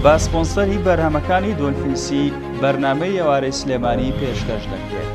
بە سپۆنسەری بەرهەمەکانی دۆلفینسی بەرنامەی ئێوارەی سلێمانی پێشکەش دەکرێت.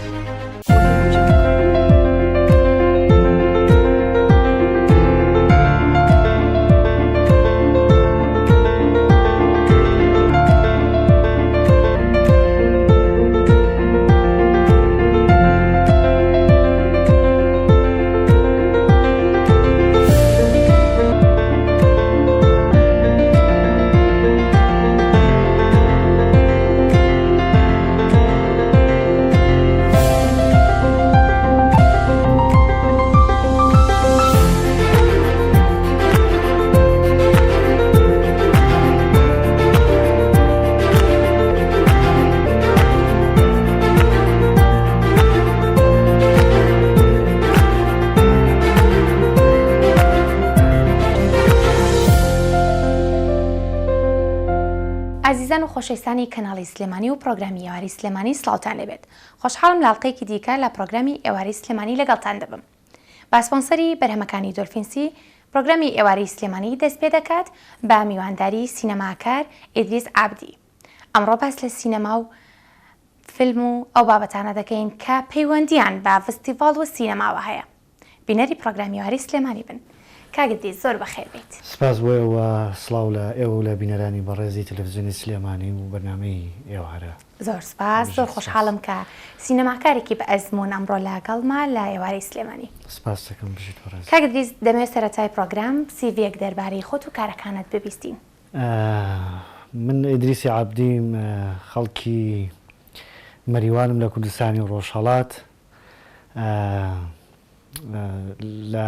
ئازیزان و خۆشەویستانی کەناڵی سلێمانی و پڕۆگرامی ئێوارەی سلێمانی سڵاوتان لێبێت خۆشحاڵم لە ئەڵقەیەکی دیکە لە پڕۆگرامی ئێوارەی سلێمانی لەگەڵتان دەبم بە سپۆنسەری بەرهەمەکانی دۆلفینسی پڕۆگرامی ئێوارەی سلێمانی دەست پێدەکات بە میوانداری سینەماکار ئیدریس عابدی ئەمڕۆ باس لە سینەما و فیلم و ئەو بابەتانە دەکەین کە پەیوەندیان بە ڤستیڤاڵ و سینەماوە هەیە. بینەری پڕۆگرامی ئێوارەی سلێمانی بن. کاک ئیدریس زۆر بەخێر بێیت. سپاس بۆ ئێوە، سڵاو لە ئێوە و لە بینەرانی بەڕێزی تەلەفزیۆنی سلێمانی و بەرنامەی ئێوارە. زۆر سپاس، بژیت زۆر سپاس. خۆشحاڵم کە سینەماکارێکی بە ئەزموون ئەمڕۆ لەگەڵمە لە ئێوارەی سلێمانی. سپاست دەکەم، بژیت بەڕێز. کاک ئیدریس دەمەوێت سەرەتای پڕۆگرام سیڤیەک دەربارەی خۆت و کارەکانت ببیستین. من ئیدریسی عەبدیم، خەڵکی مەریوانم لە کوردستانی ڕۆژهەڵات. لە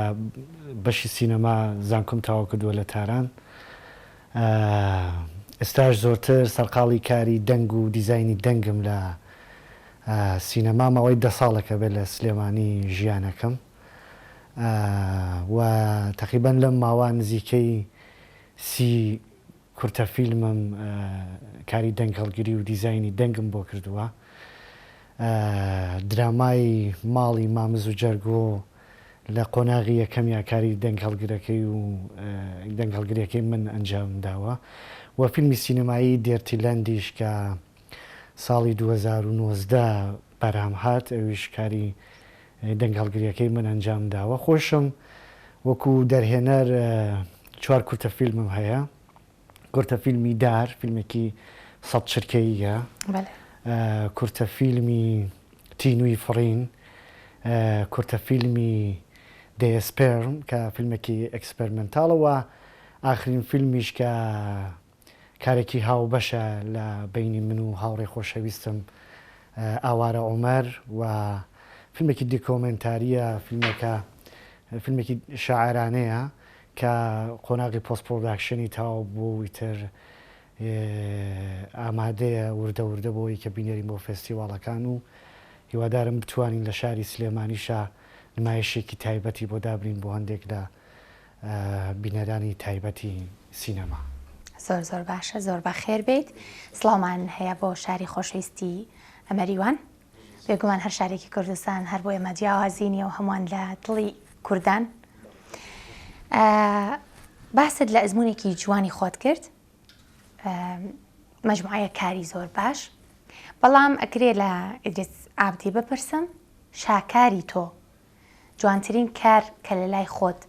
بەشی سینەما زانکۆم تەواو کردووە لە تاران. ئێستاش زۆرتر سەرقاڵی کاری دەنگ و دیزاینی دەنگم لە سینەما. ماوەی دە ساڵێکە بێت لە سلێمانی ژیانەکەم و تەقریبەن لەم ماوە نزیکەی سی کورتە فیلمم کاری دەنگ هەڵگری و دیزاینی دەنگم بۆ کردووە. درامای ماڵی مامز و جەرگۆ لە قۆناغی یەکەمیا کاری دەنگ هەڵگرەکەی و دەنگ هەڵگرەکەی من ئەنجامم داوە و فیلمی سینەمایی دێرتیلەندیش کە ساڵی 2019 بەرهەم هات ئەویش کاری دەنگ هەڵگریەکەی من ئەنجام داوە خۆشم وەکو دەرهێنەر چوار کورتە فیلمم هەیە کورتە فیلمی دار فیلمێکی سەد چرکەییە کورتە فیلمی تینوی فڕین کورتە فیلمی دەیەسپێرم کە فیلمێکی experimental ە و ئاخرین فیلمیش کە کارێکی هاوبەشە لە بەینی من و هاوڕێ خۆشەویستم ئاوارە عومەر و فیلمێکی دیکۆمێنتارییە، فیلمێکە فیلمێکی شاعێرانەیە کە قۆناغی post production ی تەواو بوو و ئیتر ئامادەیە وردە وردە بۆ ئەوەی کە بینێرین بۆ فێستیواڵەکان و هیوادارم بتوانین لە شاری سلێمانیشا نمایشێکی تایبەتی بۆ دابنین بۆ هەندێک لە بینەرانی تایبەتی سینەما. زۆر زۆر باشە زۆر بەخێر بێیت سڵاومان هەیە بۆ شاری خۆشەویستی مەریوان بێگومان هەر شارێکی کوردستان هەر بۆ ئێمە جیاوازی نییە و هەمووان لە دڵی کوردان باست لە ئەزمونێکی جوانی خۆت کرد مجموعەیە کاری زۆر باش بەڵام ئەکرێ لە ئیدریس عابدی بپرسم شاکاری تۆ جوانترین کار کە لە لای خۆت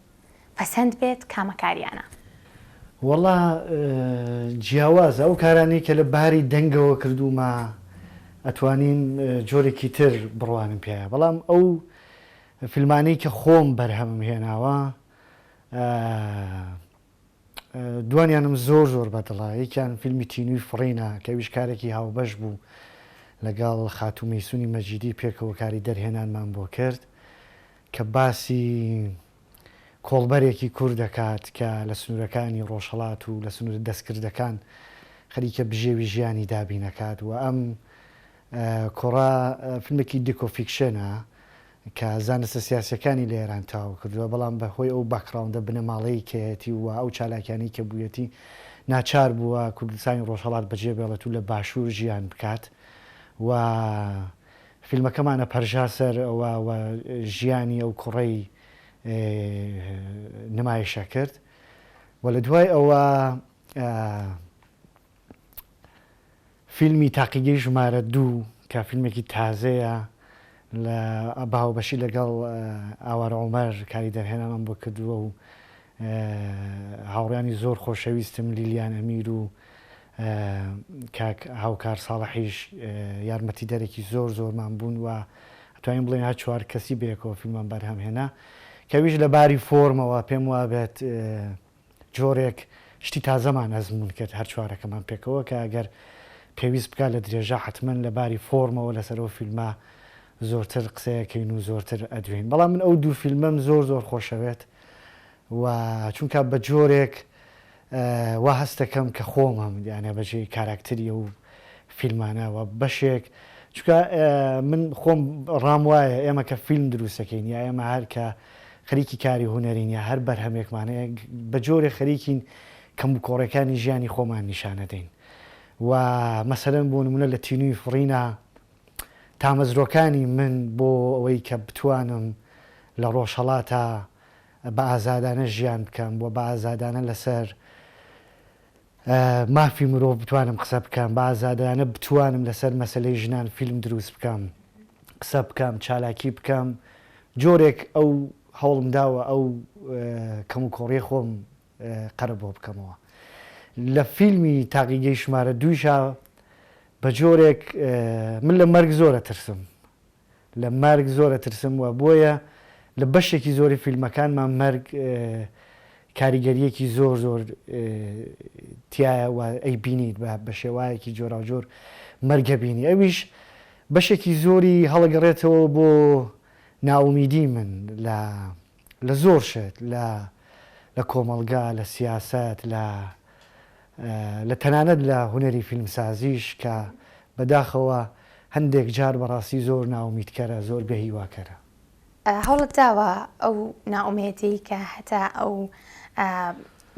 پەسەند بێت کامە کاریانە؟ وەڵا جیاوازە ئەو کارانەی کە لە باری دەنگەوە کردوومە ئەتوانیم جۆرێکی تر بڕوانم پێیا بەڵام ئەو فیلمانەی کە خۆم بەرهەمم هێناوە دوانیانم زۆر زۆر بەدڵە، یەکیان فیلمی تینووی فڕینە کە ئەویش کارێکی هاوبەش بوو لەگەڵ خاتوو مەیسوونی مەجیدی پێکەوە کاری دەرهێنانمان بۆ کرد کە باسی کۆڵبەرێکی کورد دەکات کە لە سنوورەکانی ڕۆژهەڵات و لە سنوورە دەستکردەکان خەریکە بژێوی ژیانی دابینەکات و ئەم کوڕە فیلمێکی docufiction ە کە زانستە سیاسیەکانی لە ئێران تەواو کردووە، بەڵام بە هۆی ئەو background ە بنەماڵەیی کە هەیەتی و ئەو چالاکیانەی کە بوویەتی ناچار بووە کوردستانی ڕۆژهەڵات بەجێ بێڵێت و لە باشوور ژیان بکات و فیلمەکەمان ئەپەرژا سەر ئەوە و ژیانی ئەو کوڕەی نمایشە کرد و لە دوای ئەوە. فیلمی تاقیگەی ژمارە دوو کە فیلمێکی تازەیە لە بە هاوبەشی لەگەڵ ئاوار عومەر کاری دەرهێنانم بۆ کردووە و هاوڕیانی زۆر خۆشەویستم لیلیان ئەمیر و کاک هاوکار ساڵحیش یارمەتیدەرێکی زۆر زۆرمان بوون و ئەتوانین بڵێین هەر چوار کەسی بەیەکەوە فیلمان بەرهەم هێنا کە ئەویش لە باری فۆرمەوە پێم وابێت جۆرێک شتی تازەمان ئەزموون کرد هەر چوارەکەمان پێکەوە کە ئەگەر پێویست بکات لە درێژە حەتمەن لە باری فۆرمەوە لەسەر ئەو فیلمە زۆرتر قسەیەکەین و زۆرتر ئەدوێین بەڵام من ئەو دوو فیلمەم زۆر زۆر خۆشەوێت و چونکە بە جۆرێک وا هەستەکەم کە خۆمم یانە بەجێی کاراکتری ئەو فیلمانە و بەشێک چونکە من خۆم ڕام وایە ئێمە کە فیلم دروستەکەین یا ئێمە هەر کە خەریکی کاری هونەرین یا هەر بەرهەمێکمان هەیە بە جۆرێک خەریکین کەموکۆڕیەکانی ژیانی خۆمان نیشانەدەین و مەسەلەن بۆ نمونە لە تینوی فڕینە تامەزرۆکانی من بۆ ئەوەی کە بتوانم لە ڕۆژهەڵاتا بە ئازادانە ژیان بکەم و بە ئازادانە لەسەر مافی مرۆڤ بتوانم قسە بکەم، بە ئازادانە بتوانم لەسەر مەسەلەی ژنان فیلم دروست بکەم، قسە بکەم، چالاکی بکەم، جۆرێک ئەو هەوڵم داوە ئەو کەموکۆڕیە خۆم قەرەبوو بکەمەوە. لە فیلمی تاقیگەی ژمارە دوویشا بە جۆرێک من لە مەرگ زۆر ئەترسم، لە مەرگ زۆر ئەترسم و بۆیە لە بەشێکی زۆری فیلمەکانمان مەرگ کاریگەریەکی زۆر زۆر تایە و ئەیبینیت بە بە شێوایەکی جۆراوجۆر مەرگە بینی ئەویش بەشێکی زۆری هەڵەگەڕێتەوە بۆ نائومیدی من لە لە زۆر شت لە لە کۆمەڵگا لە سیاسەت لە لە تەنانەت لە هونەری فیلمسازیش کە بەداخەوە هەندێک جار بەڕاستی زۆر نائومیدکەرە، زۆر بێهیواکەرە. هەوڵت داوە ئەو نائومێدیەی کە هەتا ئەو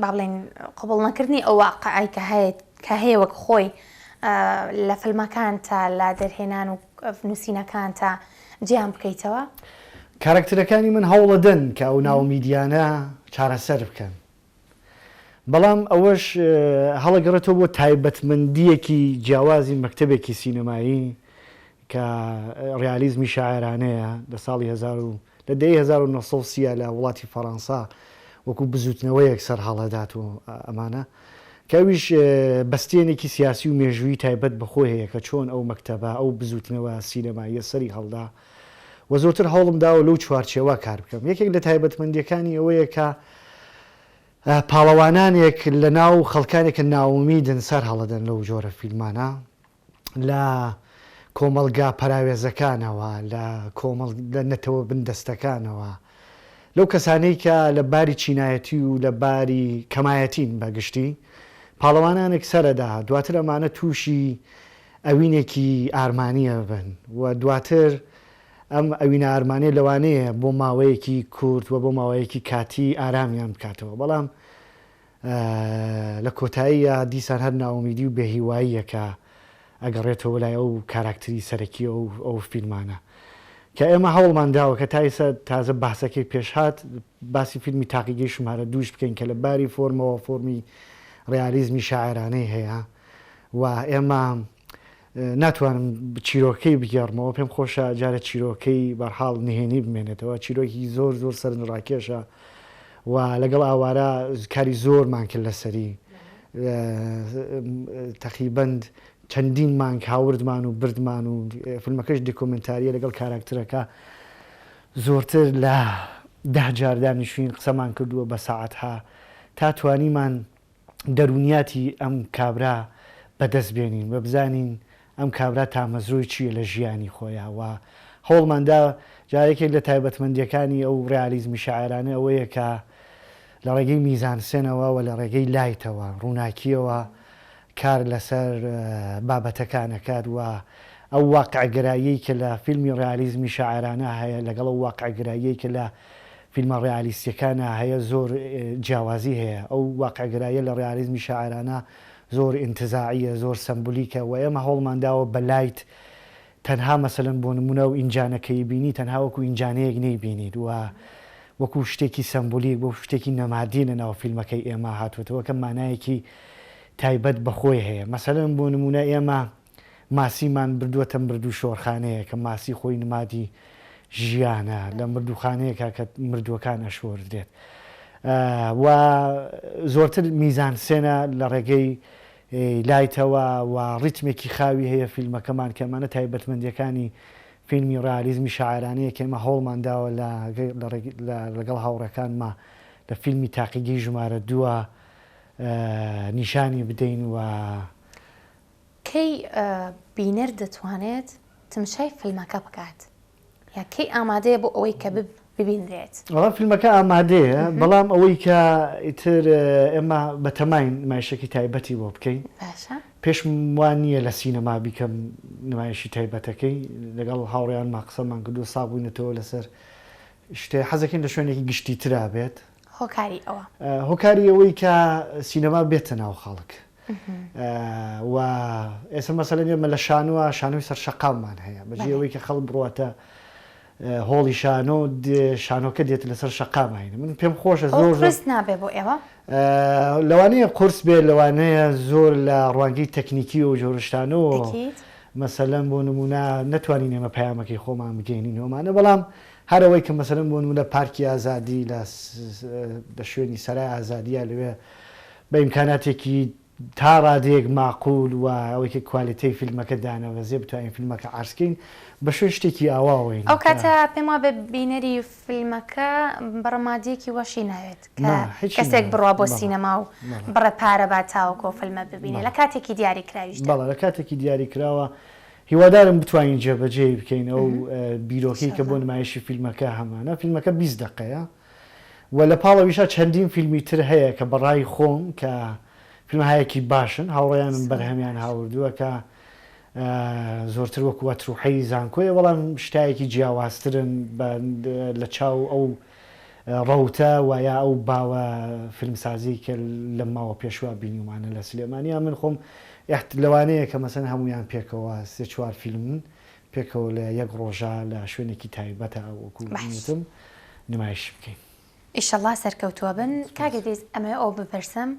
با بڵێین قبوڵ نەکردنی ئەو واقعەی کە هەیە کە هەیە وەک خۆی لە فیلمەکانتا لە دەرهێنان و نووسینەکانتا جێیان بکەیتەوە؟ کارەکتەرەکانی من هەوڵەدەن کە ئەو نائومیدیانە چارەسەر بکەن. بەڵام ئەوەش هەڵەگەڕێتەوە بۆ تایبەتمەندییەکی جیاوازی مەکتەبێکی سینەمایی کە ڕیالیزمی شاعێرانەیە لە ساڵی هەزار و لە دەیەی 1930 لە وڵاتی فەڕەنسا وەکوو بزووتنەوەیەک سەر هەڵەدات و ئەمانە کە ئەویش بەستێنێکی سیاسی و مێژوویی تایبەت بە خۆی هەیە کە چۆن ئەو مەکتەبە ئەو بزووتنەوە سینەماییە سەری هەڵدا و زۆرتر هەوڵم داوە لەو چوارچێوە کار بکەم. یەکێک لە تایبەتمەندییەکانی ئەوەیە کە پاڵەوانانێک لە ناو خەڵکانێک کە نائومیدن سەر هەڵەدەن لەو جۆرە فیلمانە لە کۆمەڵگا پەراوێزەکانەوە، لە کۆمەڵ لە نەتەوە بندەستەکانەوە، لەو کەسانەی کە لە باری چینایەتی و لە باری کەمایەتین بە گشتی پاڵەوانانێک سەرەدا دواتر ئەمانە تووشی ئەوینێکی ئارمانی ئەبن و دواتر ئەم ئەوینە ئارمانیە لەوانەیە بۆ ماوەیەکی کورت و بۆ ماوەیەکی کاتی ئارامیان بکاتەوە بەڵام لە کۆتاییا دیسان هەر نائومیدی و بێهیواییە کە ئەگەڕێتەوە لای ئەو کاراکتری سەرەکی ئەو ئەو فیلمانە کە ئێمە هەوڵمان داوە کە تا ئیسە تازە باسەکەی پێشهات باسی فیلمی تاقیگەی ژمارە دووش بکەین کە لە باری فۆرمەوە فۆرمی ڕیالیزمی شاعێرانەی هەیە و ئێمە ناتوانم چیرۆکەی بگێڕمەوە پێم خۆشە جارە چیرۆکەی بەرحاڵ نهێنی بمێنێتەوە چیرۆکی زۆر زۆر سەرنجڕاکێشە و لەگەڵ ئاوارە کاری زۆرمان کرد لەسەری تەقریبەن چەندین مانگ هاوردمان و بردمان و فیلمەکەش دیکۆمنتاریە لەگەڵ کاراکتەرەکە زۆرتر لە ده جار دانیشتوین قسەمان کردووە بە ساعتها تا توانیمان دەروونیاتی ئەم کابرا بەدەست بێنین و بزانین ئەم کابرا تامەزرۆی چییە لە ژیانی خۆیا و هەوڵمان دا جا یەکێک لە تایبەتمەندییەکانی ئەو ڕیالیزمی شاعێرانە ئەوەیە کە لە ڕێگەی میزانسێنەوە و لە ڕێگەی لایتەوە، ڕووناکییەوە کار لەسەر بابەتەکان ئەکات و ئەو واقعگەراییەی کە لە فیلمی ڕیالیزمی شاعێرانە هەیە لەگەڵ ئەو واقعگەراییەی کە لە فیلمە ڕیالیستیەکانا هەیە زۆر جیاوازی هەیە، ئەو واقعگەراییە لە ڕیالیزمی شاعێرانە زۆر ئینتزاعیە، زۆر سەمبولیکە و ئێمە هەوڵمان داوە بە light تەنها مەسەلەن بۆ نموونە ئەو ئینجانە کە ئەیبینی تەنها وەکو ئینجانەیەک نەیبینیت و وەکو شتێکی سەمبولیک وەکو شتێکی نەمادین لە ناو فیلمەکەی ئێمە هاتووەتەوە کە مانایەکی تایبەت بە خۆی هەیە مەسەلەن بۆ نموونە ئێمە. ماسیمان بردووەتە مردوو شۆرخانەیە کە ماسی خۆی نمادی ژیانە لە مردووخانەیەکە کە مردووەکان ئەشۆردرێت و زۆرتر میزانسێنە لە ڕێگەی لایتەوە و ڕیتمێکی خاوی هەیە فیلمەکەمان کە ئەمانە تایبەتمەندیەکانی فیلمی ڕیالیزمی شاعێرانەیە کە ئێمە هەوڵمان داوە لەگەڵ هاوڕێکانما لە فیلمی تاقیگەی ژمارە دووە نیشانی بدەین و کەی بینەر دەتوانێت تمشای فیلمەکە بکات یا کەی ئامادەیە بۆ ئەوەی کە ببینرێت؟ وەڵا فیلمەکە ئامادەیە بەڵام ئەوەی کە ئیتر ئێمە بەتەماین نمایشێکی تایبەتی بۆ بکەین باشە پێشم وا نییە لە سینەما بیکەم نمایشی تایبەتەکەی لەگەڵ هاوڕێیانما قسەمان کردووە ساغ بووینەتەوە لەسەر شتێ حەزەکەین لە شوێنێکی گشتی ترا بێت. هۆکاری ئەوە؟ هۆکاری ئەوەی کە سینەما بێتە ناو خەڵک و ئێستا مەسەلەن ئێمە لە شانۆوە شانۆی سەر شەقاممان هەیە بەجێ ئەوەی کە خەڵک بڕواتە هۆڵی شانۆ شانۆکە دێت لەسەر شەقام هەینە من پێم خۆشە زۆر قورس نابێ بۆ ئێوە؟ لەوانەیە قورس بێ لەوانەیە زۆر لە ڕوانگەی تەکنیکی و جۆرشتانەوە مەسەلەن بۆ نمونە نەتوانین ئێمە پەیامەکەی خۆمان بگەینینەوەمانە بەڵام هەر ئەوەی کە مەسەلەن بۆ نمونە پارکی ئازادی لە لە شوێنی سەرای ئازادیە لەوێ بە ئیمکاناتێکی تا ڕادەیەک ماقول و ئەوەی کە کوالیتەی فیلمەکە دانەبەزێ بتوانین فیلمەکە عەرز کەین بە شوێن شتێکی ئاواوەین ئەو کاتە پێم وابێ بینەری فیلمەکە بڕە مادیەکی وەشی ناوێت کە کەسێک بڕوا بۆ سینەما و بڕە پارە با تاوەکو ئەو فیلمە ببینێ لە کاتێکی دیاری کراویشدا. بەڵێ لە کاتێکی دیاری کراوە هیوادارم بتوانین جێبەجێی بکەین ئەو بیرۆکەی کە بۆ نمایشی فیلمەکە هەمانە فیلمەکە 20 دەقەیە و لە پاڵەویشا چەندین فیلمی تر هەیە کە بەڕای خۆم کە فیلمهایەکی باشن هاوڕێیانم بەرهەمیان هاوردووە کە زۆرتر وەکو ئەتروحەی زانکۆیە بەڵام شتایەکی جیاوازترن لە چاو ئەو ڕەوتە و یا ئەو باوە فیلمسازیەی کە لەم ماوە پێشوە بینیومانە لە سلێمانیا من خۆم ئیحت لەوانەیە کە مەسەن هەموویان پێکەوە سێ چوار فیلمن پێکەوە لە یەک ڕۆژا لە شوێنێکی تایبەتە وەکو باش. وتم نمایشی بکەین. ئیشەڵا سەرکەوتووە بن. کاک ئیدریس ئەمەوێ ئەوە بپرسم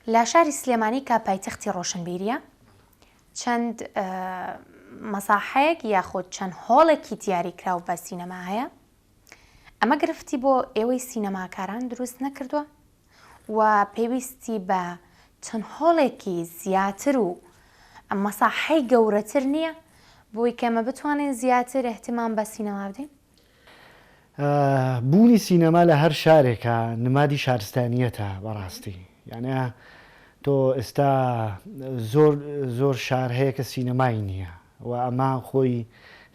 لە شاری سلێمانی کە پایتەختی ڕۆشنبیریە چەند مەساحەیەک یاخود چەند هۆڵێکی دیاریکراو بە سینەما هەیە ئەمە گرفتی بۆ ئێوەی سینەماکاران دروست نەکردووە و پێویستی بە چەند هۆڵێکی زیاتر و مەساحەی گەورەتر نییە بۆی کە ئێمە بتوانین زیاتر اهتمام بە سینەما بدەین؟ بوونی سینەما لە هەر شارێکا نمادی شارستانیەتە بەڕاستی یانە تۆ ئێستا زۆر زۆر شار هەیە کە سینەمای نییە و ئەمە خۆی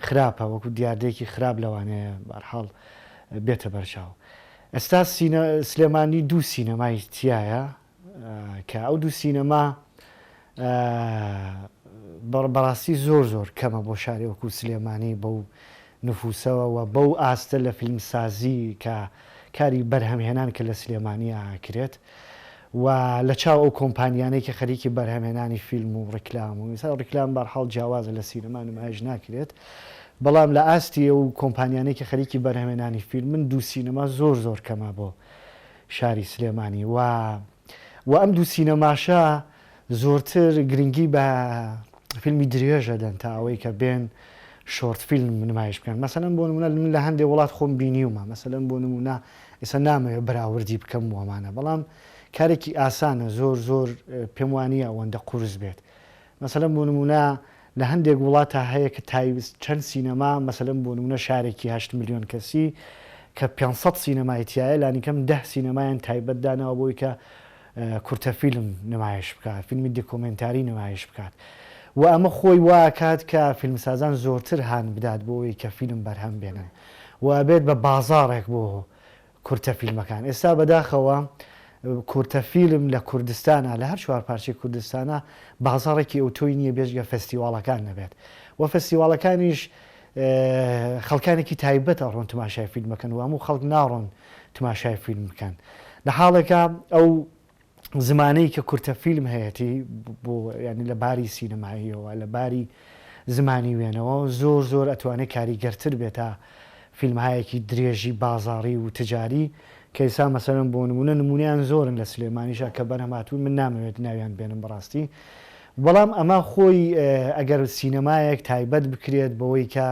خراپە وەکو دیاردەیەکی خراپ لەوانەیە بەرحاڵ بێتە بەرچاو. ئێستا سلێمانی دوو سینەمای تیایە کە ئەو دوو سینەما بەڕاستی زۆر زۆر کەمە بۆ شاری وەکو سلێمانی بەو نفوسەوە و بەو ئاستە لە فیلمسازی کە کاری بەرهەمهێنان کە لە سلێمانی ئاکرێت و لە چاو ئەو کۆمپانیانەی کە خەریکی بەرهەمهێنانی فیلم و ڕیکلام و ئیستا ڕیکلام بەرحاڵ جیاوازە لە سینەما نمایش ناکرێت بەڵام لە ئاستی ئەو کۆمپانیانەی کە خەریکی بەرهەمهێنانی فیلمن دوو سینەما زۆر زۆر کەمە بۆ شاری سلێمانی و و ئەم دوو سینەماشە زۆرتر گرنگی بە فیلمی درێژ ئەدەن تا ئەوەی کە بێن short film نمایش بکەن مەسەلەن بۆ نمونە من لە هەندێک وڵات خۆم بینیومە مەسەلەن بۆ نمونە ئێستا نامەوێت بەراوردی بکەم وەمانە بەڵام کارێکی ئاسانە زۆر زۆر پێم وانییە ئەوەندە قورس بێت مەسەلەن بۆ نمونە لە هەندێک وڵاتا هەیە کە تایبەت چەند سینەما مەسەلەن بۆ نمونە شارێکی هەشت ملیۆن کەسی کە 500 سینەمای تایە لانیکەم دە سینەمایان تایبەت داناوە بۆی کە کورتە فیلم نمایش بکات، فیلمی دیکۆمێنتاری نمایش بکات و ئەمە خۆی وا ئەکات کە فیلمسازان زۆرتر هان بدات بۆ ئەوەی کە فیلم بەرهەم بێنن و ئەبێت بە بازاڕێک بۆ کورتە فیلمەکان. ئێستا بەداخەوە کورتە فیلم لە کوردستانا لە هەر چوار پارچەی کوردستانا بازاڕێکی ئەوتۆی نییە بێجگە فێستیواڵەکان نەبێت و فێستیواڵەکانیش خەڵکانێکی تایبەت ئەڕۆن تماشای فیلم بکەن و هەموو خەڵک ناڕۆن تماشای فیلم بکەن لە حاڵێکا ئەو زمانەی کە کورتە فیلم هەیەتی بۆ ینی لە باری سینەماییەوە لە باری زمانی وێنەوە زۆر زۆر ئەتوانێت کاریگەرتر بێت تا فیلمهایەکی درێژی بازاڕی و تجاری کە ئێستا مەسەلەن بۆ نمونە نمونەیان زۆرن لە سلێمانیشا کە بەرهەم هاتوون من نامەوێت ناویان بێنم بەڕاستی. بەڵام ئەمە خۆی ئەگەر سینەمایەک تایبەت بکرێت بەوەی کە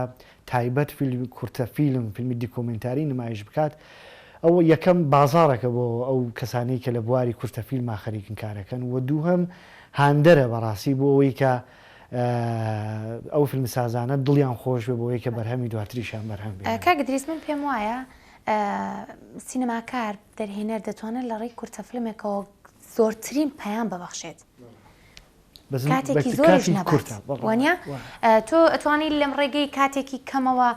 تایبەت فیلم کورتە فیلم فیلمی دیکۆمێنتاری نمایش بکات ئەو یەکەم بازاڕێکە بۆ ئەو کەسانەی کە لە بواری کورتە فیلما خەریکن کارەکەن و دووهەم هاندەرە بەڕاستی بۆ ئەوەی کە ئەو فیلمسازانە دڵیان خۆش بێ بۆ ئەوەی کە بەرهەمی دواتریشیان بەرهەم بێنن. کاک ئیدریس من پێم وایە سینەماکار، دەرهێنەر دەتوانێت لە ڕێی کورتە فیلمێکەوە زۆرترین پەیام ببەخشێت. کاتێکی زۆریش نەبات وانە تۆ ئەتوانی لەم ڕێگەی کاتێکی کەمەوە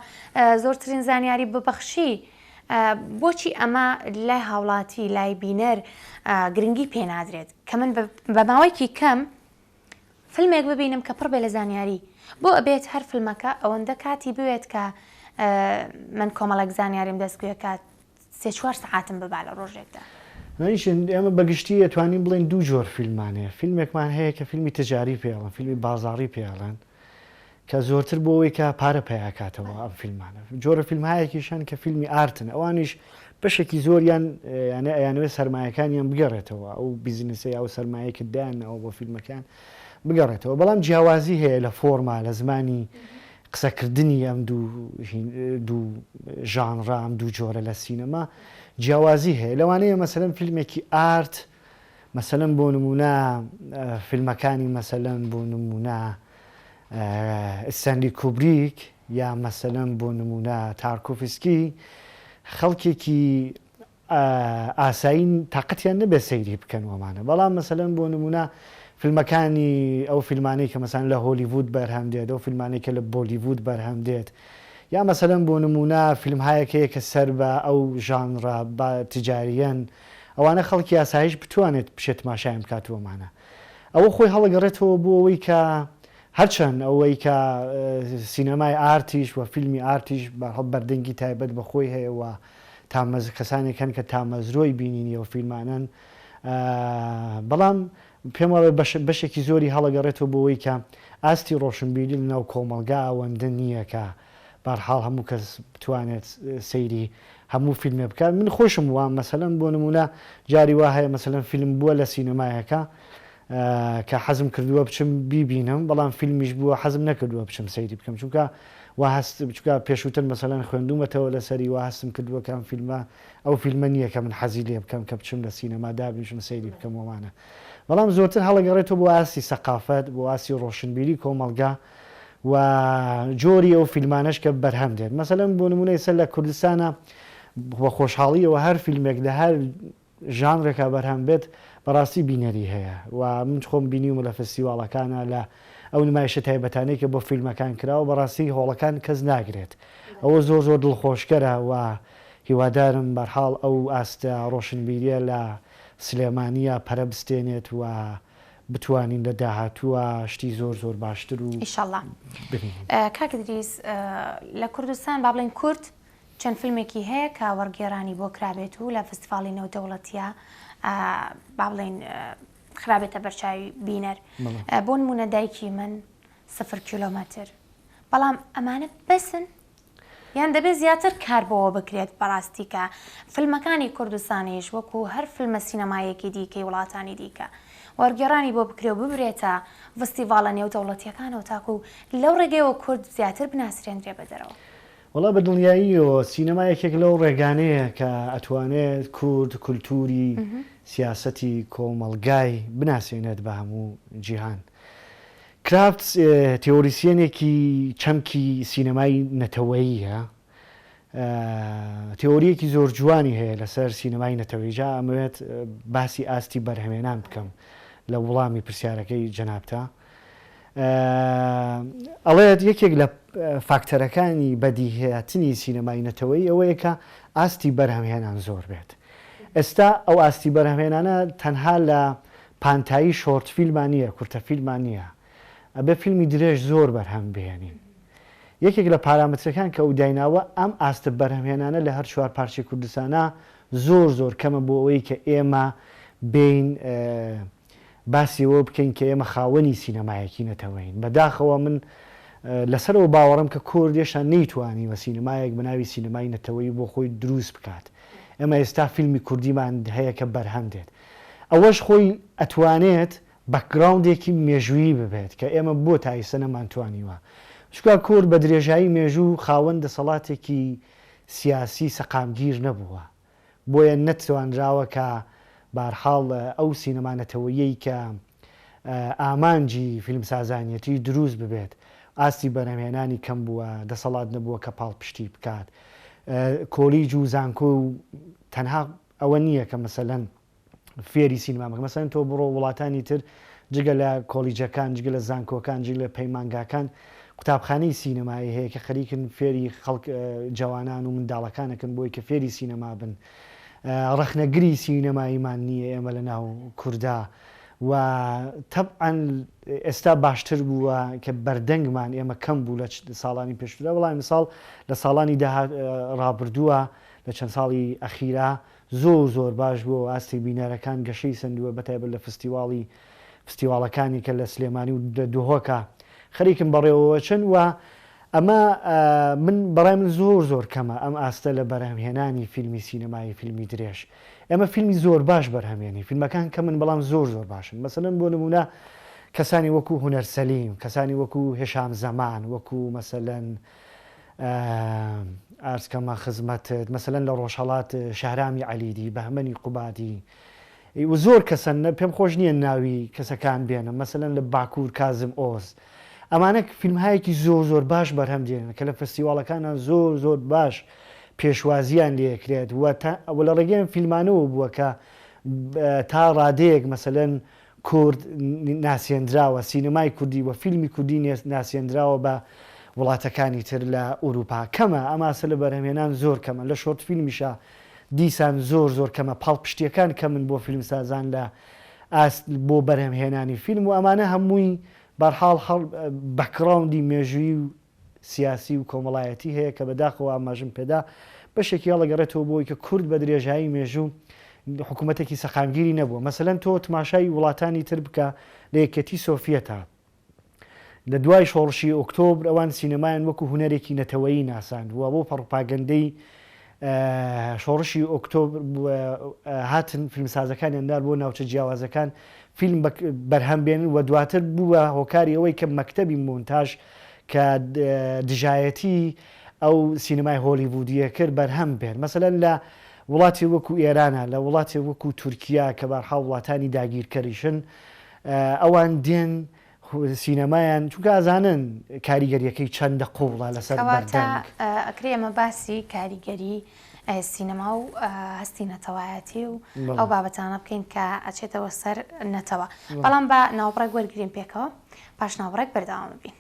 زۆرترین زانیاری ببەخشی بۆچی ئەمە لای هاوڵاتی لای بینەر گرنگی پێنادرێت کە من بە ماوەیەکی کەم فیلمێک ببینم کە پڕ بێ لە زانیاری بۆ ئەبێت هەر فیلمەکە ئەوەندە کاتی بوێت کە من کۆمەڵێک زانیاریم دەستگوێ کات 3-4 سەعاتم ببا لە ڕۆژێکدا. منیش ئێمە بە گشتی ئەتوانین بڵێین دوو جۆر فیلممان هەیە، فیلمێکمان هەیە کە فیلمی تجاری پێ ئەڵێن، فیلمی بازاڕی پێ ئەڵێن کە زۆرتر بۆ ئەوەی کە پارە پەیا کاتەوە ئەم فیلمانە. جۆرە فیلمهایەکیش هەن کە فیلمی ئارتن، ئەوانیش بەشێکی زۆریان یانە ئەیانەوێت سەرمایەکانیان بگەڕێتەوە، ئەو بیزنسە یا ئەو سەرمایەی کە دایانناوە بۆ فیلمەکەیان بگەڕێتەوە. بەڵام جیاوازی هەیە لە فۆرما، لە زمانی قسەکردنی ئەم دوو ژانڕە، ئەم دوو جۆرە لە سینەما جیاوازی هەیە. لەوانەیە مەسەلەن فیلمێکی ئارت، مەسەلەن بۆ نموونە فیلمەکانی مەسەلەن بۆ نموونە ئیستانلی کوبریک یا مەسەلەن بۆ نموونە تارکۆفسکی خەڵکێکی ئاسایی تاقەتیان نەبێت سەیری بکەن و ئەمانە بەڵام مەسەلەن بۆ نموونە فیلمەکانی ئەو فیلمانەی کە مەسەلەن لە هۆلیڤود بەرهەم دێت ئەو فیلمانەی کە لە بۆلیڤود بەرهەم دێت یا مەسەلەن بۆ نموونە فیلمهایەک هەیە کە سەر بە ئەو ژانڕە بە تجاریەن ئەوانە خەڵکی ئاسایش بتوانێت بچێت تماشایان بکات و ئەمانە ئەوە خۆی هەڵەگەڕێتەوە بۆ ئەوەی کە هەرچەند ئەوەی کە سینەمای ئارتیش و فیلمی ئارتیش بەرهەڵ بەردەنگی تایبەت بە خۆی هەیە و تامەز کەسانێک هەن کە تامەزرۆی بینینی ئەو فیلمانەن بەڵام پێم وابێ بەش بەشێکی زۆری هەڵەگەڕێتەوە بۆ ئەوەی کە ئاستی ڕۆشنبیری لەناو کۆمەڵگا ئەوەندە نییە کە بەرحاڵ هەموو کەس بتوانێت سەیری هەموو فیلمێ بکات من خۆشم وام مەسەلەن بۆ نمونە جاری وا هەیە مەسەلەن فیلم بووە لە سینەمایەکە کە حەزم کردووە بچم بیبینم بەڵام فیلمیش بووە حەزم نەکردووە بچم سەیری بکەم چونکە وا هەست چونکە پێشووتر مەسەلەن خوێندوومەتەوە لەسەری وا هەستم کردووە کە ئەم فیلمە ئەو فیلمە نییە کە من حەزی لێ بکەم کە بچم لە سینەما دابنیشم سەیری بکەم وەمانە بەڵام زۆرتر هەڵەگەڕێتەوە بۆ ئاستی سەقافەت بۆ ئاستی ڕۆشنبیری کۆمەڵگا و جۆری ئەو فیلمانەش کە بەرهەم دێت مەسەلەن بۆ نمونە ئێستا لە کوردستانە بە خۆشحاڵیەوە هەر فیلمێک لە هەر ژانرێکا بەرهەم بێت بەڕاستی بینەری هەیە و من خۆم بینیومە لە فستیواڵەکانا لە ئەو نمایشە تایبەتانەی کە بۆ فیلمەکان کراوە بەڕاستی هۆڵەکان کەس ناگرێت ئەوە زۆر زۆر دڵخۆشکەرە و هیوادارم بەرحاڵ ئەو ئاستە ڕۆشنبیریە لە سلێمانیە پەرە بستێنێت و بتوانین لە داهاتووە شتی زۆر زۆر باشتر و ئیشەڵا ببینین. کاک ئیدریس لە کوردستان با بڵێین کورد چەند فیلمێکی هەیە کە وەڕگێڕانی بۆ کرابێت و لە فستیڤاڵی نێودەوڵەتیە با بڵێین خرابێتە بەرچاوی بینەر بۆ نمونە دایکی من سفر کیلۆمەتر بەڵام ئەمانە بەسن یان دەبێت زیاتر کار بۆوە بکرێت بەڕاستی کە فیلمەکانی کوردستانیش وەکو هەر فیلمە سینەمایەکی دیکەی وڵاتانی دیکە وەرگێڕانی بۆ بکرێ و ببرێتە ڤستیڤاڵە نێودەوڵەتیەکانەوە تاکو لەو ڕێگەیەوە کورد زیاتر بناسرێندرێ بە دەرەوە. وەڵا بە دڵنیاییەوە سینەما یەکێک لەو ڕێگانەیە کە ئەتوانێت کورد کولتووری سیاسەتی کۆمەڵگای بناسێنێت بە هەموو جیهان. کرافتس تێۆریسیەنێکی چەمکی سینەمای نەتەوەییە، تێۆرییەکی زۆر جوانی هەیە لەسەر سینەمای نەتەوەیی، جا ئەمەوێت باسی ئاستی بەرهەمێنان بکەم لە وڵامی پرسیارەکەی جەنابتا. ئەڵێت یەکێک لە فاکتەرەکانی بەدیهاتنی سینەمای نەتەوەیی ئەوەیە کە ئاستی بەرهەمهێنان زۆر بێت. ئێستا ئەو ئاستی بەرهەمهێنانە تەنها لە پانتایی شۆرت فیلما نییە، کورتە فیلما نییە. ئەبێ فیلمی درێژ زۆر بەرهەم بهێنین. یەکێک لە پارامترەکان کە ئەو دایناوە ئەم ئاستە بەرهەمهێنانە لە هەر چوار پارچەی کوردستانا زۆر زۆر کەمە بۆ ئەوەی کە ئێمە بێین باسی ئەوە بکەین کە ئێمە خاوەنی سینەمایەکی نەتەوەیین. بە داخەوە من لەسەر ئەو باوەڕەم کە کورد هێشتا نەیتوانیوە سینەمایەک بە ناوی سینەمای نەتەوەیی بۆ خۆی دروست بکات. ئێمە ئێستا فیلمی کوردیمان هەیە کە بەرهەم دێت. ئەوەش خۆی ئەتوانێت. background ێکی مێژوویی ببێت کە ئێمە بۆ تا ئیستا نەمانتوانیوە چونکە کورد بە درێژایی مێژوو خاوەن دەسەڵاتێکی سیاسی سەقامگیر نەبووە بۆیە نەتوانراوە کە بارحاڵ ئەو سینەما نەتەوەییەی کە ئامانجی فیلمسازانیەتی دروست ببێت، ئاستی بەرهەمهێنانی کەم بووە، دەسەڵات نەبووە کە پاڵپشتی بکات. کۆلیج و زانکۆ و تەنها ئەوە نییە کە مەسەلەن فێری سینەما بکەن، مەسەلەن تۆ بڕۆ وڵاتانی تر جگە لە کۆلیجەکان، جگە لە زانکۆکان، جگە لە پەیمانگاکان قوتابخانەی سینەمایی هەیە کە خەریکن فێری خەڵک جەوانان و منداڵەکان ئەکەن بۆی کە فێری سینەما بن. ڕەخنەگری سینەماییمان نییە ئێمە لە ناو کوردا و تەبعەن ئێستا باشتر بووە کە بەردەنگمان ئێمە کەم بوو لە ساڵانی پێشترا بەڵام ئیمساڵ لە ساڵانی داهات ڕابردووە لە چەند ساڵی ئەخیرا زۆر زۆر باش بووە و ئاستی بینەرەکان گەشەی سەندووە بەتایبەت لە فستیواڵی فستیواڵەکانی کە لە سلێمانی و لە دهۆکا خەریکن بەڕێوەوەچن و ئەمە من بەڕای من زۆر زۆر کەمە ئەم ئاستە لە بەرهەمهێنانی فیلمی سینەمایی فیلمی درێژ ئێمە فیلمی زۆر باش بەرهەمێنی فیلمەکان کەمن بەڵام زۆر زۆر باشن مەسەلەن بۆ نمونە کەسانی وەکو هونەر سەلیم کەسانی وەکو هێشام زەمان وەکو مەسەلەن ئارزکەمە خزمەتت مەسەلەن لە ڕۆژهەڵات شەهرامی عەلیدی بەهمەنی قوبادی و زۆر کەسن پێم خۆش نییە ناوی کەسەکان بێنم مەسەلەن لە باکوور کازم ئۆز ئەمانە فیلمهایەکی زۆر زۆر باش بەرهەم دێنن کە لە فستیواڵەکانە زۆر زۆر باش پێشوازیان لێکرێت و و لە ڕێگەی ئەم فیلمانەوە بووە کە تا ڕادەیەک مەسەلەن کورد ناسێندراوە، سینەمای کوردی و فیلمی کوردی ناسێندراوە بە وڵاتەکانی تر لە ئورووپا. کەمە، ئەم ئاستە لە بەرهەمهێنان زۆر کەمە، لە short فیلمیشا دیسان زۆر زۆر کەمە، پاڵپشتییەکان کەمن بۆ فیلمسازان لە ئاست بۆ بەرهەمهێنانی فیلم و ئەمانە هەمووی بەرحاڵ background ی مێژوویی و سیاسی و کۆمەڵایەتی هەیە کە بەداخەوە ئاماژەم پێدا بەشێکی هەڵەگەڕێتەوە بۆ ئەوەی کە کورد بە درێژایی مێژوو حکوومەتێکی سەقامگیری نەبووە مەسەلەن تۆ تماشای وڵاتانی تر بکە لە یەکێتی سۆفیەتا لە دوای شۆڕشی ئۆکتۆبر ئەوان سینەمایان وەکو هونەرێکی نەتەوەیی ناساند و بۆ پڕوپاگەندەی شۆڕشی ئۆکتۆبر هاتن فیلمسازەکانیان نارد بۆ ناوچە جیاوازەکان فیلم بەرهەم بێنن و دواتر بووە هۆکاری ئەوەی کە مەکتەبی مۆنتاژ کە دژایەتی ئەو سینەمای هۆلیڤودیە کرد بەرهەم بێن مەسەلەن لە وڵاتی وەکو ئێرانە لە وڵاتی وەکو تورکیا کە بارحاڵ وڵاتانی داگیرکەریشن ئەوان دێن سینەمایان چونکە ئەزانن کاریگەریەکەی چەندە قوڵە لەسەر کەواتە ئەکرێ ئێمە باسی کاریگەری سینەما و هەستی نەتەوایەتی و ئەو بابەتانە بکەین کە ئەچێتەوە سەر نەتەوە بەڵام بە ناوبڕێک وەرگین پێکەوە پاش ناوبڕێک بەردەوام بین.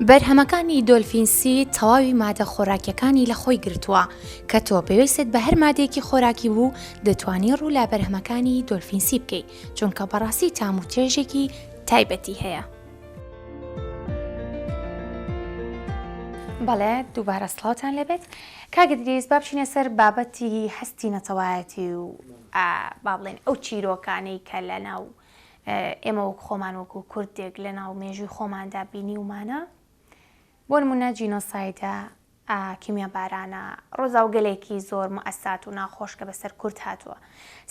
بەرهەمەکانی دۆلفین سی تەواوی مادە خۆراکیەکانی لە خۆی گرتووە کە تۆ پێویستت بە هەر مادەیەکی خۆراکی بوو دەتوانی ڕوو لە بەرهەمەکانی دۆلفین سی بکەی چونکە بەڕاستی تام و چێژێکی تایبەتی هەیە. بەڵێ دووبارە سڵاوتان لێبێت کاک ئیدریس با بچینە سەر بابەتی هەستی نەتەوایەتی و با بڵێن ئەو چیرۆکانەی کە لە ناو ئێمە وەک خۆمان وەکو کوردێک لە ناو مێژووی خۆماندا بینیومانە بۆ نمونە جینۆسایدە کیمیابارانە ڕووداوگەلێکی زۆر مەئسات و ناخۆش کە بەسەر کورد هاتووە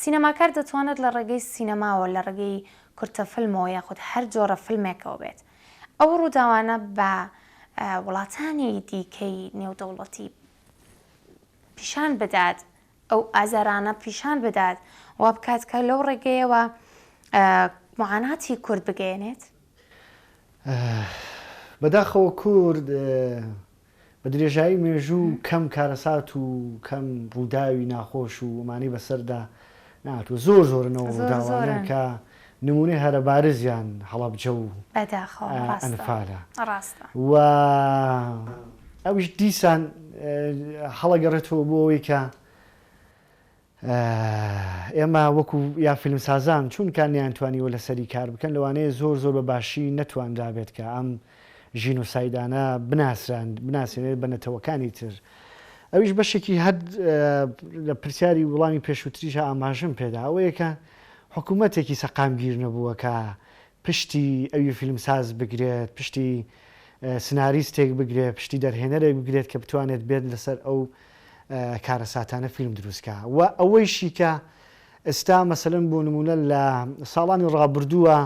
سینەماکار دەتوانێت لە ڕێگەی سینەماوە لە ڕێگەی کورتە فیلمەوە یاخود هەر جۆرە فیلمێکەوە بێت ئەو ڕووداوانە بە وڵاتانی دیکەی نێودەوڵەتی پیشان بدات ئەو ئازارانە پیشان بدات وا بکات کە لەو ڕێگەیەوە معاناتی کورد بگەیەنێت؟ بەداخەوە کورد بە درێژایی مێژوو کەم کارەسات و کەم ڕووداوی ناخۆش و ئەمانەی بەسەردا نهاتووە زۆر زۆرن ئەو ڕووداوانە کە نمونەی هەرە بارزیان هەڵەبجە و ئەنفالە و ئەویش دیسان هەڵەگەڕێتەوە بۆ ئەوەی کە ئێمە وەکو یا فیلمسازان چونکە نەیانتوانیوە لەسەری کار بکەن لەوانەیە زۆر زۆر بە باشی نەتوانرابێت کە ئەم ژینۆسایدانە بناسران بناسێنێت بە نەتەوەکانی تر ئەویش بەشێکی هەر لە پرسیاری وڵامی پێشووتریشە ئاماژەم پێدا ئەوەیە کە حکوومەتێکی سەقامگیر نەبووە کە پشتی ئەوی فیلمساز بگرێت پشتی سناریستێک بگرێت پشتی دەرهێنەرێک بگرێت کە بتوانێت بێت لەسەر ئەو. کارەساتانە فیلم دروست کا و ئەوەیشی کە ئێستا مەسەلەن بۆ نموونە لە ساڵانی ڕابردووە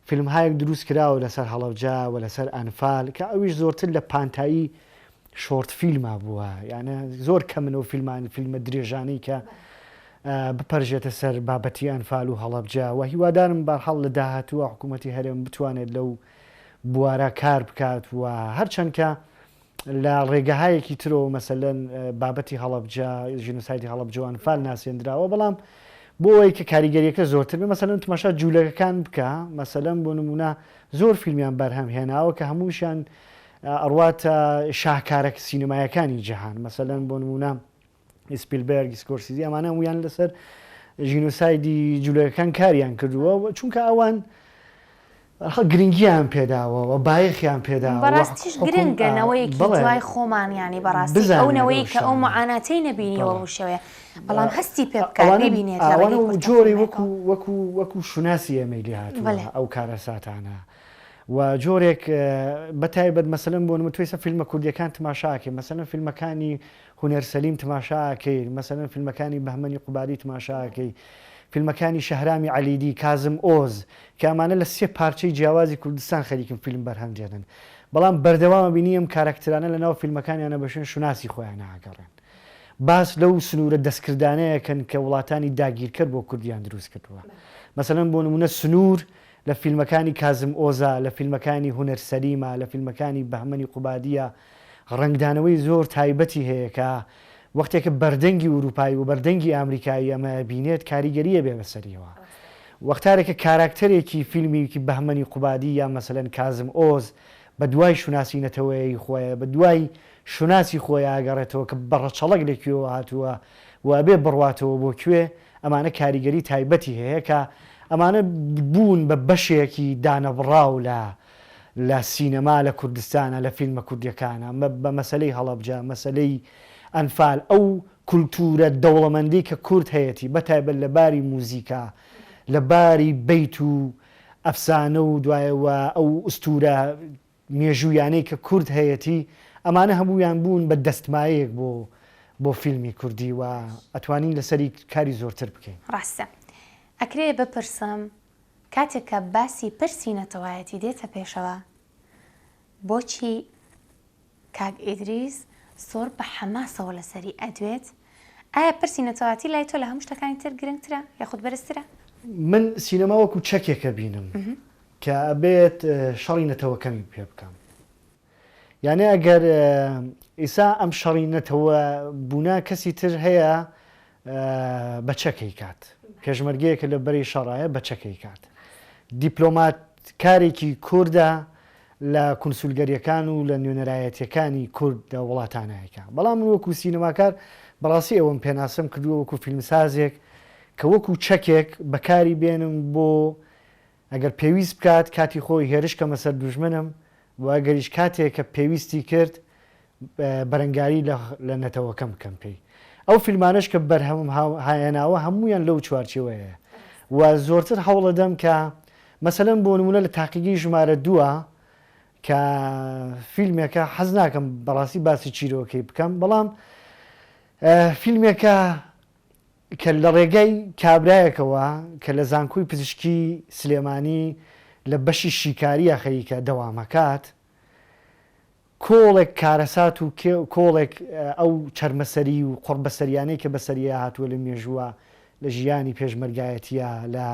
فیلمهایەک دروست کراوە لەسەر هەڵەبجە و لەسەر ئەنفال کە ئەویش زۆرتر لە پانتایی short فیلما بووە یانە زۆر کەمن ئەو فیلمان فیلمە درێژانەی کە بپەرژێتە سەر بابەتی ئەنفال و هەڵەبجە و هیوادارم بارحاڵ لە داهاتووە حکوومەتی هەرێم بتوانێت لەو بوارە کار بکات و هەرچەند کە لە ڕێگەهایەکی ترەوە مەسەلەن بابەتی هەڵەبجە، ژینۆسایدی هەڵەبجە و ئەنفال ناسێندراوە، بەڵام بۆ ئەوەی کە کاریگەریەکە زۆرتر بێ مەسەلەن تماشا جوولەکەکان بکە مەسەلەن بۆ نمونە زۆر فیلمیان بەرهەم هێناوە کە هەمووشیان ئەڕواتە شاهکارە سینەمایەکانی جیهان مەسەلەن بۆ نمونە سپیلبێرگ، سکۆرسیزی ئەمانە هەموویان لەسەر ژینۆسایدی جولەکەکان کاریان کردووە چونکە ئەوان گرنگیان پێداوە و بایەخیان پێداوە بەڕاستیش گرنگە نەوەیەکی دوای خۆمان ینی بەڕاستی ئەو نەوەی کە ئەو معاناتەی نەبینیوە بەو شێوەیە بەڵام هەستی پێ بکات ببینێت لە ڕێگەی کورتە جۆری فیلمێکەوە. وەکو وەکو وەکو شوناسی ئێمەی لێ هاتووە ئەو کارەساتانە و جۆرێک بە تایبەت مەسەلەن بۆ نموونە تۆ ئێستا فیلمە کوردیەکان تماشا ئەکەی مەسەلەن فیلمەکانی هونەر سەلیم تماشا ئەکەی مەسەلەن فیلمەکانی بەهمەنی قوبادی تماشا ئەکەی فیلمەکانی شەهرامی عەلیدی کازم ئۆز کە ئەمانە لە سێ پارچەی جیاوازی کوردستان خەریکن فیلم بەرهەم دێنن بەڵام بەردەوام ئەبینی ئەم کاراکترانە لەناو فیلمەکانیانە بە شوێن شوناسی خۆیانا ئەگەڕێن باس لەو سنوورە دەستکردانەیەکەن کە وڵاتانی داگیرکەر بۆ کوردیان دروست کردووە مەسەلەن بۆ نموونە سنوور لە فیلمەکانی کازم ئۆزا، لە فیلمەکانی هونەر سەلیما، لە فیلمەکانی بەهمەنی قوبادییە ڕەنگدانەوەی زۆر تایبەتی هەیە کە وەختێ کە بەردەنگی ئورووپایی و بەردەنگی ئامریکایی ئەمە ئەبینێت کاریگەری ئەبێ بەسەریەوە. وەختارێ کە کاراکتەرێکی فیلمیکی بەهمەنی قوبادی یا مەسەلەن کازم ئۆز بە دوای شوناسی نەتەوەیی خۆیە، بە دوای شوناسی خۆی ئەگەڕێتەوە کە بە ڕەچەڵەک لە کوێوە هاتووە و ئەبێ بڕواتەوە بۆ کوێ، ئەمانە کاریگەری تایبەتی هەیە کە ئەمانە بوون بە بەشێکی دانەبڕاو لە لە سینەما لە کوردستانا لە فیلمە کوردیەکانا بە مەسەلەی هەڵەبجە مەسەلەی ئەنفال ئەو کولتوورە دەوڵەمەندەی کە کورد هەیەتی بە تایبەت لە باری موزیکا لە باری بەیت و ئەفسانە و دوایەوە ئەو ئوستوورە مێژوویانەی کە کورد هەیەتی ئەمانە هەموویان بوون بە دەستمایەیەک بۆ بۆ فیلمی کوردی و ئەتوانین لەسەری کاری زۆرتر بکەین. ڕاستە. ئەکرێ بپرسم کاتێک کە باسی پرسی نەتەوایەتی دێتە پێشەوە بۆچی کاک ئیدریس زۆر بە حەماسەوە لەسەری ئەدوێت؟ ئایا پرسی نەتەوایەتی لای تۆ لە هەموو شتەکانی تر گرنگترە یاخود بەرزترە؟ من سینەما وەکو چەکێک ئەبینم کە ئەبێت شەڕی نەتەوەکەمی پێ بکەم یانێ ئەگەر ئیسا ئەم شەڕی نەتەوە بوونە کەسی تر هەیە بە چەکەی کات پێشمەرگەیەکە لە بەری شەڕایە بە چەکەی کات دیپلۆمات کارێکی کوردە لە کونسولگەریەکان و لە نوێنەرایەتیەکانی کورد لە وڵاتانایکە بەڵام من وەکو سینەماکار بەڕاستی ئەوەم پێناسەم کردووە وەکو فیلمسازێک کە وەکو چەکێک بەکاری بێنم بۆ ئەگەر پێویست بکات کاتی خۆی هێرش کەمە سەر دوژمنم و ئەگەریش کاتێ کە پێویستی کرد بەرەنگاری لە نەتەوەکەم بکەم پێی. ئەو فیلمانەش کە بەرهەمم هێناوە هەموویان لەو چوارچێوەیەیە و زۆرتر هەوڵەدەم کە مەسەلەن بۆ نموونە لە تاقیگەی ژمارە دووە کە فیلمێکە حەز ناکەم بەڕاستی باسی چیرۆکەی بکەم بەڵام فیلمێکە کە لە ڕێگای کابرایەکەوە کە لە زانکۆی پزیشکی سلێمانی لە بەشی شیکارییە خەریکە دەوامەکات، کۆڵێک کارەسات و کۆڵێک ئەو چەرمەسەری و قوڕبەسەریانەی کە بەسەریا هاتووە لە مێژووە، لە ژیانی پێشمەرگایەتییا، لە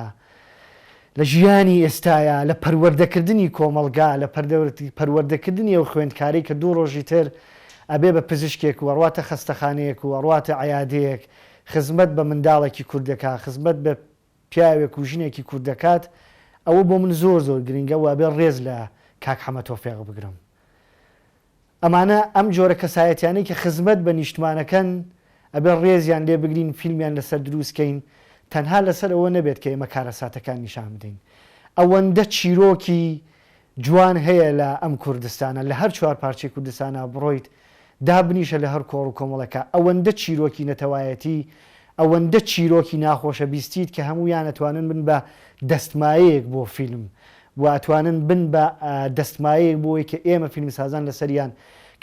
لە ژیانی ئێستایا، لە پەروەردەکردنی کۆمەڵگا، لە پەروەردەکردنی ئەو خوێندکارەی کە دوو ڕۆژی تر ئەبێ بە پزیشکێک و ئەڕواتە خەستەخانەیەک و ئەڕواتە عیادەیەک خزمەت بە منداڵێکی کورد دەکا، خزمەت بە پیاوێک و ژنێکی کورد دەکات، ئەوە بۆ من زۆر زۆر گرنگە و ئەبێ ڕێز لە کاک حەمە تۆفیق بگرم. ئەمانە ئەم جۆرە کەسایەتیانەی کە خزمەت بە نیشتمانەکەن ئەبێ ڕێزیان لێ بگرین فیلمیان لەسەر دروست کەین تەنها لەسەر ئەوە نەبێت کە ئێمە کارەساتەکان نیشان بدەین ئەوەندە چیرۆکی جوان هەیە لە ئەم کوردستانە لە هەر چوارپارچەی کوردستانا بڕۆیت دابنیشە لە هەر کۆڕ و کۆمەڵێکا ئەوەندە چیرۆکی نەتەوایەتی ئەوەندە چیرۆکی ناخۆشە بیستیت کە هەموویان ئەتوانن بن بە دەستمایەیەک بۆ فیلم و ئەتوانن بن بە دەستمایەیەک بۆ ئەوەی کە ئێمە فیلمسازان لەسەریان.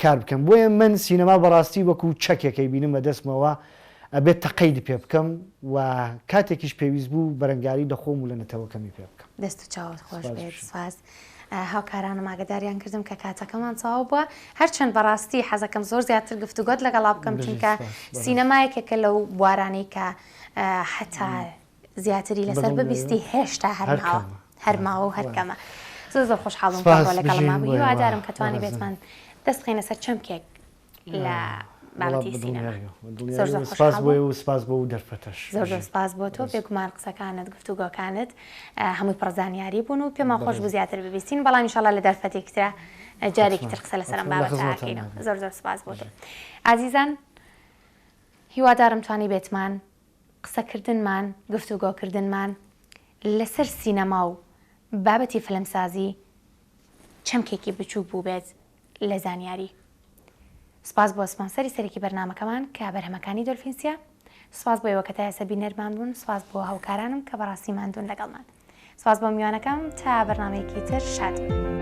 کار بکەم بۆیە من سینەما بەڕاستی وەکو چەکێک ئەیبینم بە دەستمەوە ئەبێت تەقەی پێ بکەم و کاتێکیش پێویست بوو بەرەنگاری لە خۆم و لە نەتەوەکەمی پێ بکەم. دەست و چاوت خۆش بێت سپاس. هاوکارانم ئاگداریان کردم کە کاتەکەمان تەواو بووە هەرچەند بەڕاستی حەزەکەم زۆر زیاتر گفتوگۆت لەگەڵا بکەم چونکە سینەما یەکێکە لەو بوارانەی کە حتا زیاتری لەسەر ببیستی هێشتا هەر ماوە هەر ماوە و هەر کەمە زۆر زۆر خۆشحاڵم لەگەڵما بوو هیوادارم کە توانی بێتمان دەست بخەینە سەر چەمکێک لە بابەتی سینەما زۆر زۆر سپاس بۆ و سپاس بۆ و دەرفەتەش زۆر زۆر سپاس بۆ تۆ بێگومان قسەکانت گفتوگۆکانت هەمووی پڕ زانیاری بوون و پێمان خۆش بوو زیاتر ببیستین بەڵام ئینشاڵڵا لە دەرفەتێکی ترا جارێکی تر قسە لەسەر ئەم بابەتە ئەکەینەوە زۆر زۆر سپاس بۆ تۆ ئازیزان هیوادارم توانی بێتمان قسەکردنمان، گفتوگۆکردنمان لەسەر سینەما و بابەتی فیلمسازی چەمکێکی بچووک بووبێت لە زانیاری. سوپاس بۆ سپۆنسەری سەرەکی بەرنامەکەمان کە بەرهەمەکانی دۆلفینسیە. سوپاس بۆ ئێوە کە تا ئێستا بینەرمان بوون. سوپاس بۆ هاوکارانم کە بەڕاستی ماندوون لەگەڵمان. سوپاس بۆ میوانەکەم تا بەرنامەیەکی تر شاد بن.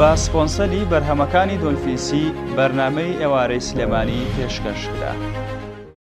بە سپۆنسەری بەرهەمەکانی دۆلفینسی بەرنامەی ئێوارەی سلێمانی پێشکەش کرا.